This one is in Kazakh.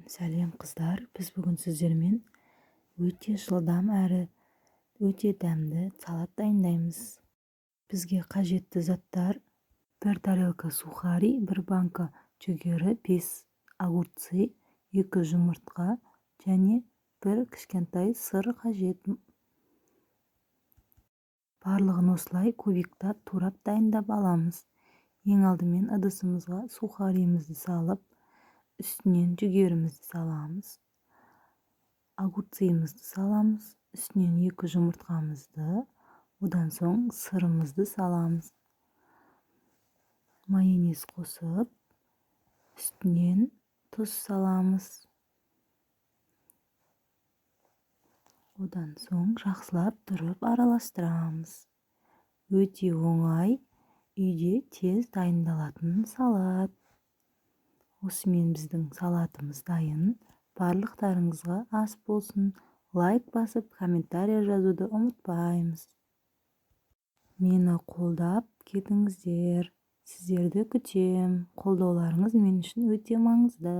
Сәлем, қыздар! Біз бүгін сіздермен өте жылдам әрі өте дәмді салат дайындаймыз. Бізге қажетті заттар: бір тарелка сухари, бір банка жүгері, бес огурцы, екі жұмыртқа және бір кішкентай сыр қажет. Барлығын осылай кубиктап турап, дайындап аламыз. Ең алдымен ыдысымызға сухариімізді салып, үстінен жүгерімізді саламыз, огурцымызды саламыз, үстінен екі жұмыртқамызды, одан соң сырымызды саламыз. Майонез қосып, үстінен тұз саламыз. Одан соң жақсылап тұрып араластырамыз. Өте оңай, үйде тез дайындалатын салат. Осымен біздің салатымыз дайын. Барлықтарыңызға ас болсын! Лайк басып, комментарий жазуды ұмытпаймыз. Мені қолдап кетіңіздер, сіздерді күтем. Қолдауларыңыз мен үшін өте маңызды.